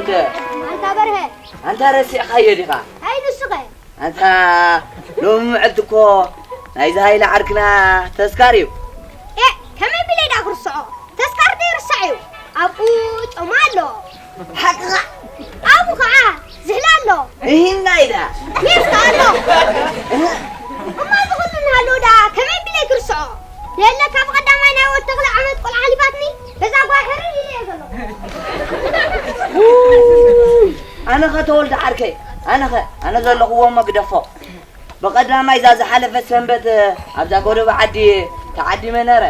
ኣንታ በርሀ። ኣንታ ረሲዕኻዮ ዲኻ? ኣይ ንስኸ? ኣንታ ሎሚ ምዕልቲ እኮ ናይዚ ሃይለ ዓርክና ተስካር እዩ። ኤ፣ ከመይ ቢለ ኢዳ ክርስዖ? ተስካር ዘይርሳዕ እዩ። ኣብኡ ጮማ ኣሎ። ሓቅኻ? ኣብኡ ከዓ ዝሕል ኣሎ። እሂና ኢዳ። ሜስ ከዓ ኣሎ። እሞ እዚ ኩሉ እናሃለወ ደኣ ከመይ ቢለ ክርስዖ? የለ ካብ ቀዳማይ ናይ ወዲ ተኽለ ዓመት ቆልዓ ሓሊፋትኒ በዛ ጓ ሕርር ኢለ እየ ዘለኹ። ኣነ ኸ ተወልደ ዓርከይ፣ ኣነ ኸ፣ ኣነ ዘለኹዎ እሞ ግደፎ። ብቐዳማይ እዛ ዝሓለፈት ሰንበት ኣብዛ ጎደቦ ዓዲ ተዓዲመ ነረ።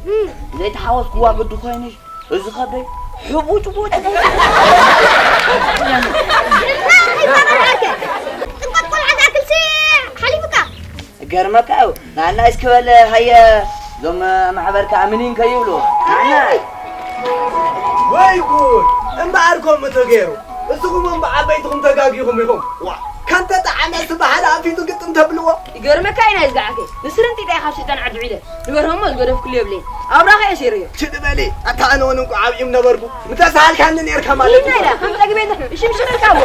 እም። ዘይተሓወስኩዋ ግዲ ኮይኑሽ፣ እዚ ኸብደይ ሕቡጭቡጭ። እንታይ ከይተበርዐከ? ጥንቀት ቆልዓ ዝኣክልሲ ሓሊፉካ። እገርመካ እዩ። ንዓና እስኪ በል ሃየ፣ እዞም ማሕበር ከዓ ምኒን ከይብሉ። ንዓና። ወይ ጉድ! እምበኣር ከምኡ ተገይሩ። እስኹም እምበ ዓበይትኹም ተጋጊኹም ኢኹም። ዋ! ከም ተጠዓመ ስበሃል ኣንፊቱ ግጥም ተብልዎ። ይገርመካ እዩ ናይ ዝገዓከ። ንስርንጢጣ ኢኻ ሽጣን ዓዲ ዒለ። ንበርሆሞ ዝገደፍኩሉ የብለይን። ኣብራኸ እየ ሰይረዮ። ችዲ በሊ፣ ኣታ ኣነ እውን እንቋ ዓብዪም ነበርኩ። ምተሳሃልካኒ ነይርካ ማለት እዩ። ኢላ፣ ከም ጸግቤ ትሕም፣ እሽምሽም ኢልካ እሞ።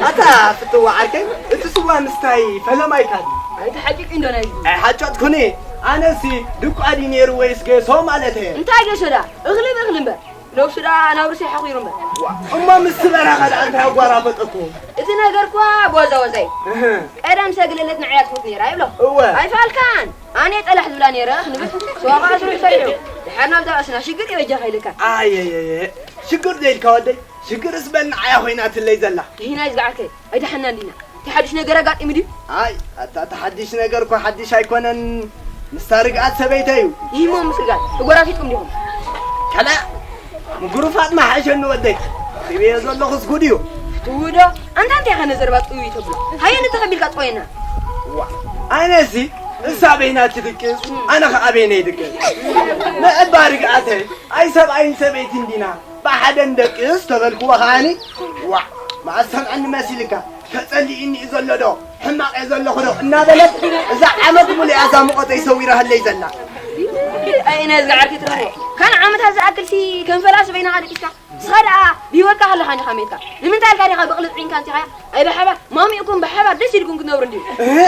ኣታ ፍትዋ ዓርከይ፣ እቲ ስዋ ምስታይ ፈለማይካ ድዩ? ኣይተሓቂቂ እንዶ ናይ። ኣይሓጨጥኩኒ። ኣነሲ ድቋ ድዩ ነይሩ ወይስ ገሶ ማለት እየ። እንታይ ገሶ ዳ? እኽሊ ብእኽሊ እምበር። ነብሱ ደኣ ናብ ርእሲ ሓኺሩ እምበር። ዋ፣ እሞ ምስ በረኻ ደኣ እንታይ ኣጓራፈጠኩም? እቲ ነገር እኳ ብዋዛ ዋዛ እዩ። እህ። ቀደም ሰግለለት ንዓያ ትፈቱ ነይራ ይብሎ። እወ። ኣይፋልካን። ኣነ ጠላሕ ዝብላ ነይረ ክንብል፣ ስዋ ኸዓ ስሩዕ ሰሪሑ። ድሓር ናብዛ ርእስና ሽግር እዩ በጃኻ ኢልካ። ኣየየየ፣ ሽግር ዘይልካ ወደይ፣ ሽግርስ በል ንዓያ ኮይናትለይ ዘላ። ይህና ይዝግዓከ፣ ኣይደሓንና እንዲና። እቲ ሓድሽ ነገር ኣጋጢሙ ድዩ? ኣይ፣ ኣታ፣ እቲ ሓድሽ ነገር እኮ ሓድሽ ኣይኮነን። ምስታ ርግኣት ሰበይተይ እዩ። ይህሞ ምስ ርግኣት ተጎራፊጥኩም ዲኹም? ከላ፣ ምጉርፋጥ መሓሸኒ ወደይ። ሪበዮ ዘለኹስ ጉድ እዩ። ትውዶ፣ ኣንታ እንታይ ኢኻ ነዘርባ ጥውይ ተብሎ? ሃየ ንተኸቢልካ ጠወየና። ዋ፣ ኣነሲ፣ እሳ በይና ትድቅስ፣ ኣነ ኸዓ በይነይ ይድቅስ። ምዕባ ርግኣተይ፣ ኣይ ሰብኣይን ሰበይትን ዲና? ብሓደ ንደቅስ ተበልክዎ ከዓኒ፣ ዋዕ፣ መዓስ ሰምዐኒ መሲልካ? ተጸሊእኒ እዩ ዘሎ ዶ? ሕማቕ እየ ዘለኹ ዶ? እናበለት እዛ ዓመት ሙሉእ እያ እዛ ሙቐተይ ሰዊራህለይ ዘላ። ኣይ፣ ነዚ ዓርኪ ትረኽቦ። ካን ዓመታት ዝኣክልሲ ከም ፈላሲ በይንኻ ደቂስካ። ንስኻ ደኣ ብህይወትካ ከለኻ ዲኻ ሜትካ? ንምንታይ ኢልካ ዲኻ ብቕሊ ጥዒንካ ኣምጺኻያ? ኣይ ብሓባር ማሚእኩም ብሓባር ደስ ኢልኩም ክትነብሩ እንድዩ። እ?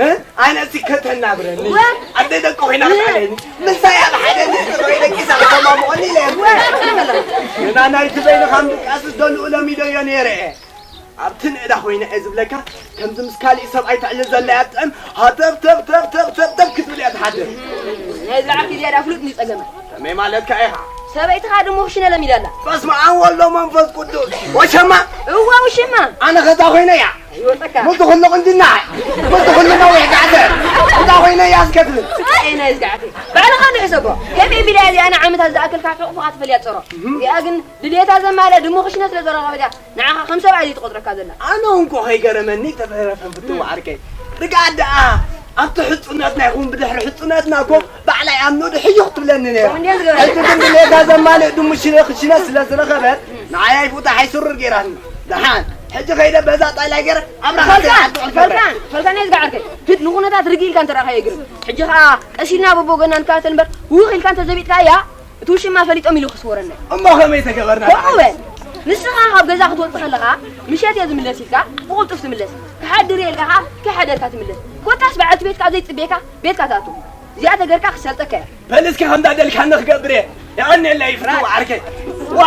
እ? ኣነ እዚ ከተናብረኒ። ወ? ኣደይ ደቂ ኮይና እ? ክትዓለኒ። ምሳይ ኣብ ሓደ ንእቲ ኮይነ ቂሳ ከተማምቆኒ ኢለ እየ። ወ? ግና ናይቲ በይንኻ ምድቃስስ ዶ ልኡሎም ኢደዮ ነይረ እየ። ኣብቲ ንእዳ ኮይነ እየ ዝብለካ፣ ከምዚ ምስ ካሊእ ሰብኣይ ተዕልል ዘላ እያ ትጥዕም፣ ሃተፍተፍተፍተፍተፍ ክትብል እያ ትሓድር። ናይ ዝለዓልኪ ዝያዳ ፍሉጥ እንድዩ ጸገመ። ከመይ ማለትካ ኢኻ? ሰበይትኻ ድሙ ክሽነ ለሚዳ ኣላ። በስመ ኣብ ወወልድ ወመንፈስ ቅዱስ። ወሸማ? እወ፣ ውሽማ። ኣነ ኸታ ኮይነ እያ። ይወጸካ። ምስቲ ኩሉ ቁንጅና፣ ምስቲ ኩሉ ነዊሕ ጋዕተ፣ እታ ኮይነ እያ እስከ ትብል። ኣይ፣ ናይ ዝጋዕተ። ባዕልኻ ንሕሰቦ። ከመይ ቢላ እያ እዚኣ ንዓመታት ዝኣክል ካብ ሕቑፍኻ ትፈልያ ትጸሮ? እዚኣ ግን ድልየታ ዘማልእ ድሙ ክሽነ ስለ ዘረኸበት እያ ንዓኻ ከም ሰብኣይ ዘይትቆጽረካ ዘላ። ኣነ እንኮ ከይገረመኒ ተፈረፈን ፍትው ዓርከይ። ርግኣት ደኣ ኣብቲ ሕጹነትና ይኹን ብድሕሪ ሕጹነትና እኮ ባዕላ እያ ኣብ ንኡድ ሕዩኽ ትብለኒ ነይራ። ከምኡ እንድያ ዝገበረት። ሕጂ ግን ድሌታ ዘማልእ ድሙ ሽነ ክሽነ ስለ ዝረኸበት ንዓይ ኣይፍታሕ ኣይስሩር ገይራትኒ። ደሓን ሕጂ ከይደ በዛ ጣይላይ ገይረ ኣብራኻ ፈልካን፣ ዓዲ ፈልካን፣ ፈልካን እየ ዝገዓርከይ። ሂድ ንኹነታት ርግእ ኢልካ እንተ ረኣኻዮ ይግርም። ሕጂ ኸኣ ቀስ ኢልና በቦገና ንከታተል እምበር ህውኽ ኢልካ እንተ ዘቢጥካያ እቲ ውሽማ ፈሊጦም ኢሉ ክስወረና እዩ። እሞ ከመይ ተገበርና? ከምኡ በል። ንስኻ ካብ ገዛ ክትወጽእ ከለኻ፣ ምሸት እየ ዝምለስ ኢልካ፣ ብቕልጡፍ ትምለስ። ክሓድር እየ ኢልካ ኸኣ፣ ከይሓደርካ ትምለስ። ኮታስ በዓልቲ ቤትካ ኣብ ዘይትጽበየካ፣ ቤትካ ትኣቱ። እዚኣ ተገርካ ክሰልጠካ እያ። በል እስኪ ከምዛ ደልካኒ ክገብር እየ። የቐንየለይ ፍትው ዓርከይ። ዋ!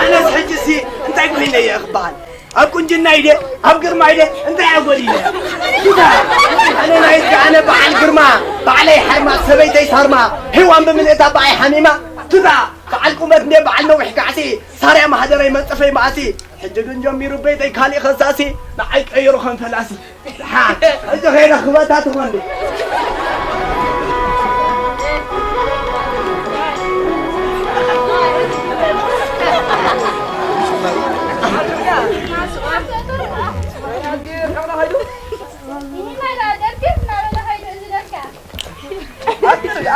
ኣነስ ሕጂሲ እንታይ ኮይነ እየ ክበሃል? ኣብ ቁንጅናይ ድየ? ኣብ ግርማይ ድየ? እንታይ እየ ጎዲለ? ቱታ! ኣነ ናይ ኣነ በዓል ግርማ፣ ባዕለይ ሓርማዝ፣ ሰበይተይ ሳርማ፣ ሄዋን ብምልእታ በኣይ ሓሚማ። ቱታ! በዓል ቁመት እንድየ፣ በዓል ነዊሕ ካዕሲ፣ ሳርያ ማህደረይ መንጸፈይ መኣሲ። ሕጂ ግን ጀሚሩ ቤተይ ካሊእ ኸሳሲ፣ ንዓይ ቀይሩ ከም ፈላሲ። ደሓን፣ ሕጂ ኸይደ ክበታ ትኾን ድዩ? ኣቲ ደኣ፣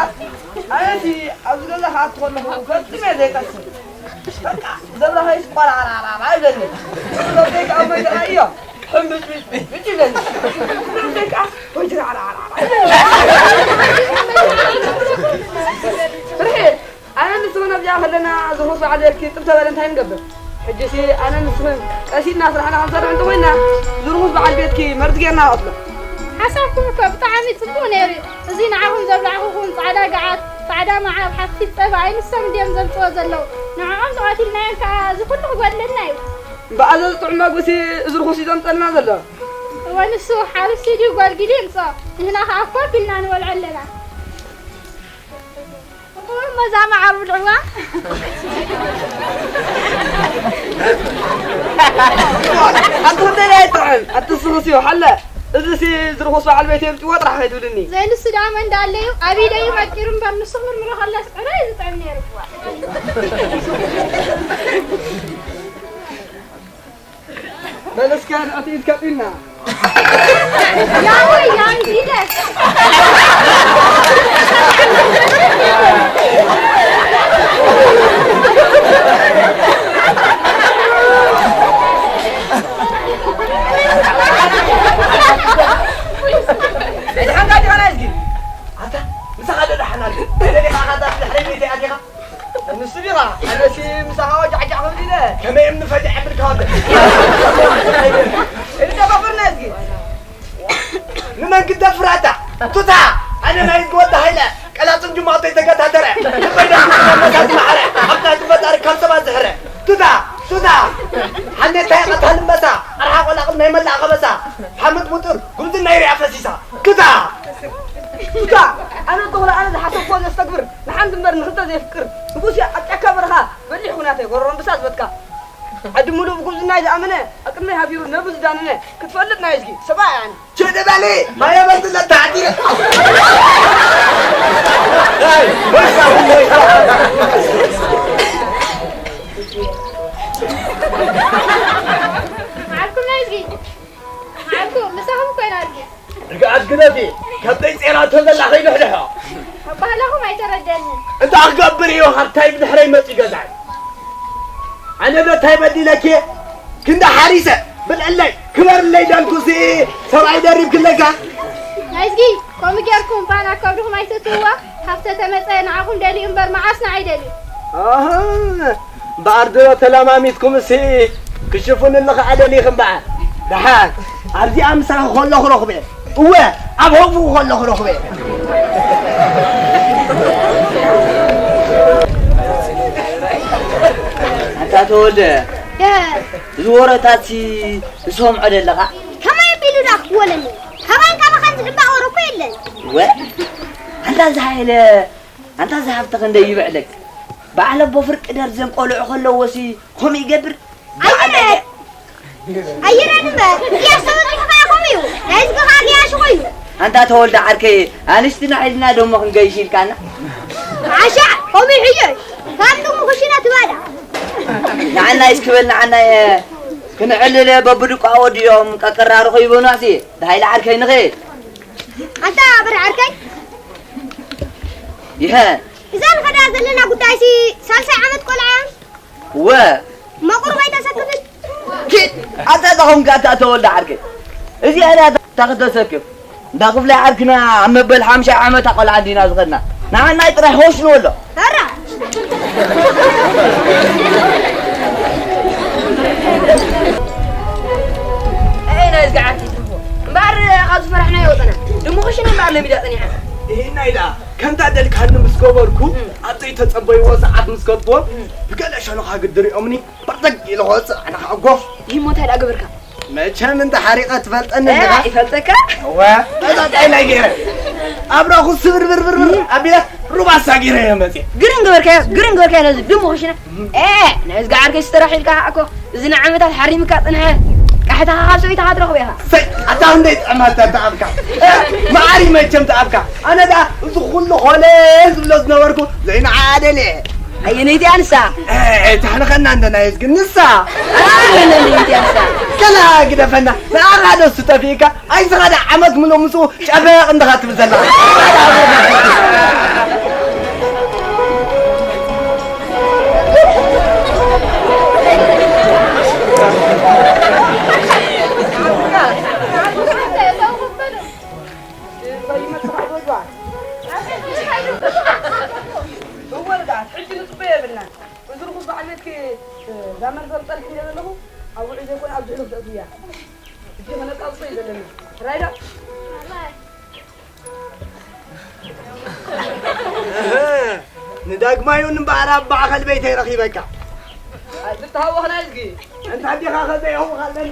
ኣነሲ ኣብዚ ገዛ ክኣቱ ከለኹ ፈጺመ እየ ዘይቀስን። በቃ፣ ዘብራኸይስ ቆራራራራ ይብለኒ። ዘብራኸይ ከኣ መጀመርያ ሕምብጭብጭብጭ ይብለኒ። ዘብራኸይ ከኣ ወጅራራራራ ይብለኒ። ከለና ዝርኹስ በዓል ቤትኪ ጥብ ተበለ እንታይ ንገብር? ሕጂሲ ኣነ ንስኽን ቀሲድና ስራሕና ክንሰርሕ እንተኾይና ዝርኹስ በዓል ቤትኪ መርዚ ጌርና ንቐትሎ። ሓሳብኩም እኮ ብጣዕሚ ጽቡቕ ነይሩ እዩ። እዚ ንዓኹም ዘብላዕኹኹም ጻዕዳ ገዓት፣ ጻዕዳ መዓር፣ ሓፍቲት ጸባ ኣይንሶም እንድዮም ዘምጽዎ ዘለዉ። ንዕኦም ተቐቲልናዮም ከኣ እዚ ኩሉ ክጎድለና እዩ። እምበኣር እዚ ጥዑም መግብሲ እዚ ርኹስ እዩ ዘምጸልና ዘሎ። እወ ንሱ ሓሪሱ ድዩ ጓል ጊዲ ይምጾ። ንሕና ከኣ ኮፍ ኢልና ንበልዖ ኣለና። እሞ እዛ መዓር ብልዕዋ። ኣቲ ክንደይ ኣይጥዕም፣ ኣቲ ስኽስዮ፣ ሓለ። እዚሲ ዝርኹስ በዓል ቤት የምጽዎ ጥራሕ ከይትብልኒ። ዘይንሱ ደኣ መን ደኣ ኣለዩ? ኣብ ኢደዩ መቂሩ እምበር ንሱ ክምርምሮ ከለስ ዕረ እዩ ዝጥዕም ነይሩ። በል እስከ ንዕቲ ኢድ ከጢና። ያው ያንጊለ። ኣታ ምሳኻ ዶ ደሓን ኣለ? ደሊኻ ኣታ ብድሕረይ ቤተይ ኣቲኻ? ንሱ ዲኻ? ኣነሲ ምሳኻ ወጃዕጃዕ ክብል ኢለ። ከመይ እምኒ ፈሊዐ ብልካ ወደ? እኒ ደፋፍርና እስኪ። ንመን ክደፍር ኣታ? ቱታ! ኣነ ናይ ህዝቢ ወዲ ሃይለ፣ ቀላጽም ጅማቕተይ ተገታተረ። ልበይ ደስ ዝብል ኣንበሳ ዝመሓረ። ኣብ ናቱ ፈጣሪ ካብ ሰባት ዝሕረ። ቱታ! ቱታ! ሓኔታይ ቀታል እምበሳ፣ ኣርሓ ቆላቕል ናይ መላእ ከበሳ። ሓምድ ሙጡር፣ ጉብዝና ይርያ ፈሲሳ። ቱታ! ቱታ! ኣነ ተኹላ ኣነ ዝሓሰብኮ ዘስተግብር፣ ንሓንቲ እምበር ንኽልተ ዘየፍቅር። ንጉስ እያ ኣብ ጫካ በረኻ፣ በሊሕ ኩናተ፣ ጎረሮ ኣንበሳ ዝበትካ። ዓዲ ሙሉእ ብጉብዝናይ ዝኣመነ፣ ኣብ ቅድመይ ሃፊሩ ነብሱ ዝዳነነ፣ ክትፈልጥ ናይ እዝጊ፣ ሰብኣይ ኣነ። ቸደባሌ፣ ማያ በልትለት ታዕዲረ። ዓርኩም ናይ እዝጊ፣ ዓርኩ፣ ምሳኹም ኮይና እዝጊ። ርግኣት ግደፊ፣ ከብደይ ጼራቶ ዘላ ከይድሕድሖ። ኣባህላኹም ኣይተረደንን። እንታይ ክገብር እዩ፣ ሃብታይ ብድሕረይ መጺ ገዛይ። ኣነ ዶ እንታይ በዲለኪ? ክንዲ ሓሪሰ፣ ብልዕለይ፣ ክበርለይ ዳልኩሲ፣ ሰብኣይ ደሪብክለካ። ናይዝጊ፣ ከምኡ ጌርኩም ባና ከብድኹም ኣይተትህዋ፣ ሃብተ ተመጸ ንዓኹም ደልዩ እምበር መዓስ ንዓይ ደልዩ። ኣሃ፣ እምበኣር ድሮ ተለማሚትኩምሲ፣ ክሽፉንሊ ኸዓ ደሊኺ እምበኣር። ደሓን፣ ኣብዚኣ ምሳኺ ከለኹ ረኽበ። እወ፣ ኣብ ሆቡ ከለኹ ረኽበ። ኣታ ተወልደ፣ ደ- እዚ ወረታትሲ ዝሰምዖ ደለኻ? ከማይ ኣቢሉ ዳ ክወለኒ? ካባን ካባኻን ዝሕባእ ወረ እኮ የለን። ወ-፣ ኣንታ ዝሃይለ፣ ኣንታ ዝሃብተ ክንደይ ይብዕለክ? በዓል ኣቦ ፍርቂ ደርዘን ቆልዑ ከለዎሲ ከምኡ ይገብር? ኣየረ! ኣየረ ንበ! ግያሽ ተወጢሕኻ ኢኹም እዩ! ናይ ህዝቢ ኸኣ ግያሽ ኾይኑ! ኣንታ ተወልደ ዓርከየ፣ ኣንሽትና ሒዝና ደሞ ክንገይሽ ኢልካና? ዓሻ! ከምኡ ይሕዮ እዩ! ካብ ጥቕሚ ኩሽና ትባዳ! ንዓና ይስክበል ንዓና እየ! ክንዕልል በብድቋ ወዲኦም ቀቀራርኾ ይበኑሲ! ብሃይለ ዓርከይ ንኸይድ! ኣንታ ብር ዓርከይ! ይሀ! እዛ ንኸዳ ዘለና ጉዳይሲ ሳልሳይ ዓመት ቆልዓ እያ። እወ። መቑርብ ኣይተሰክፍን። ኪድ! ኣታ እዛ ኾንካ ኣታ ተወልደ ዓርከይ። እዚኣ እያ እታ ክተሰክፍ። እንዳ ክፍላይ ዓርክና ኣብ መበል ሓምሻይ ዓመታ ቆልዓ እንዲና ዝኸድና። ንዓናይ ጥራይ ሆሽ ንበሎ። ኣራ! ኤይ፣ ናይ እዝጊ ዓርኪ ትርፎ። እምበኣር፣ ካብ ዝፈራሕናዮ ወጸና። ድሙ ክሽነ እምበኣር ለሚዳ ጸኒሓ። ይሄና ኢላ፣ ከምታ ደልካኒ ምስ ገበርኩ፣ እም። ኣብ ዘይተጸበይዎ ሰዓት ምስ ከድኩዎም፣ እም። ብገለ ሸነኻ ግዲ ሪኦምኒ፣ በርተግ ኢለ ክወጽእ፣ ኣነ ኸኣ ጎፍ። ይሞ እንታይ ደኣ ገበርካ? መቸም እንተ ሓሪቐ ትፈልጠኒ እ፣ ኣለኻ? ይፈልጠካ? እወ፣ በዛ ጣይላይ ገይረ። ኣብራኹ ስብርብርብርብር እም። ኣቢለ፣ ሩባሳ ገይረ እየ መጽየ። ግርም ገበርካዮ፣ ግርም ገበርካዮ ነዚ ድሙ ክሽነ። እ፣ ናይ እዝጊ ዓርከይ ስተራሒልካ እኮ። እዚ ንዓመታት ሓሪምካ ጽንሐ፣ ቃሕታኻ ካብ ሰበይትኻ ትረኽቦ ኢኻ። ሰይ፣ ኣታ ክንደይ ጥዕማት ኣታ ኣፍካ። መዓር እዩ መቸም ተኣፍካ። ኣነ ደኣ እዚ ኩሉ ኾለ ዝብሎ ዝነበርኩ ዘይንዓደለ። ኣየነይቲ እያ ንሳ? እ፣ ታሕንኸና እንደ ናይ እዝጊ ንሳ። ኣየነይቲ እያ ንሳ? ከላ ግደፈና። ንኣኻ ዶ እሱ ጠፊእካ? ኣይስኻ ደኣ ዓመት ምሉእ ምስኡ ጨበቕ እንድኻ ትብል ዘላ። እወ፣ ርግኣት፣ ሕጂ ንጽበዮ የብልናን። ኣለኹ ኣብ ውዑይ ዘይኮነ ኣብ ዝሕሉፍ ዘእትውያ። እጅ ከነቃብጾ እዩ ዘለና። ራይዳ። ንዳግማዩ እምበኣር ኣብ ማእኸል ቤተይ ረኺበካ። ኣይትተሃወኽና እዝጊ። እንተ ኣዴኻ ከዘይህውኽ ኣለኒ።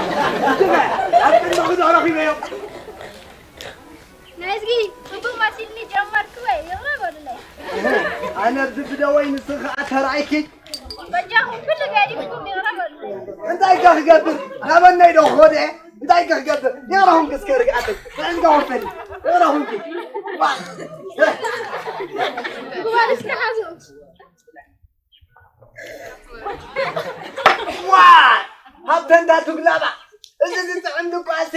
ኣብ ቅድሚ ክዶ ረኺበዮ። ናይዝጊ ጽቡቕ መሲልኒ ጀመርክወ፣ ይቕረ በሉለይ። ኣነ ኣብዚ ብደወይ ንስኺ ኸኣ ተራእይኪ። በጃኹም ኩሉ ገዲፍኩም ይቕረ በሉለይ። እንታይ ከ ክገብር? ናበነይ ዶ ክኸደ? እንታይ ከ ክገብር? ይቕረኹም እስከ ርግኣተይ። ጥዕንካ ወፈኒ። ይቕረኹም ኪ። ዋ! ግበር እስከ ሓዞ። ዋ! ሃብተ እንዳ ቱግላባ። እዚ ዝጥዕም ድቋሲ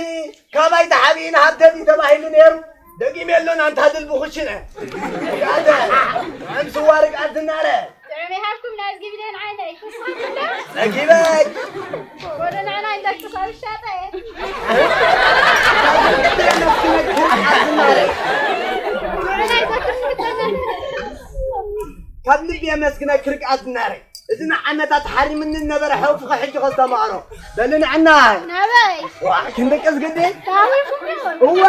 ካባይ ተሓቢእና ሃብተ ድዩ ተባሂሉ ነይሩ? ደጊም የሎን ኣንታ ድል ብኹሽነ። ጋዘ፣ ጥዕም ስዋ ርግኣት ዝናረ። ጥዑም ይሃብኩም ናይዝጊ ብሌን ዓይነይ። ተስፋ ትብሎ? ጸጊበይ። ወደ ንዕና ይለክስ ኣብ ሻጠ። ካብ ልቢ የመስግነኪ ርግኣት ዝናረ። እዚ ንዓመታት ሓሪምኒ ዝነበረ ሕቕፍኺ ሕጂ ከስተማቕሮ። በሊ ንዕናይ። ናበይ? ዋ፣ ክንድቅስ ግዲ? ታሪኹም ይኹን። እወ።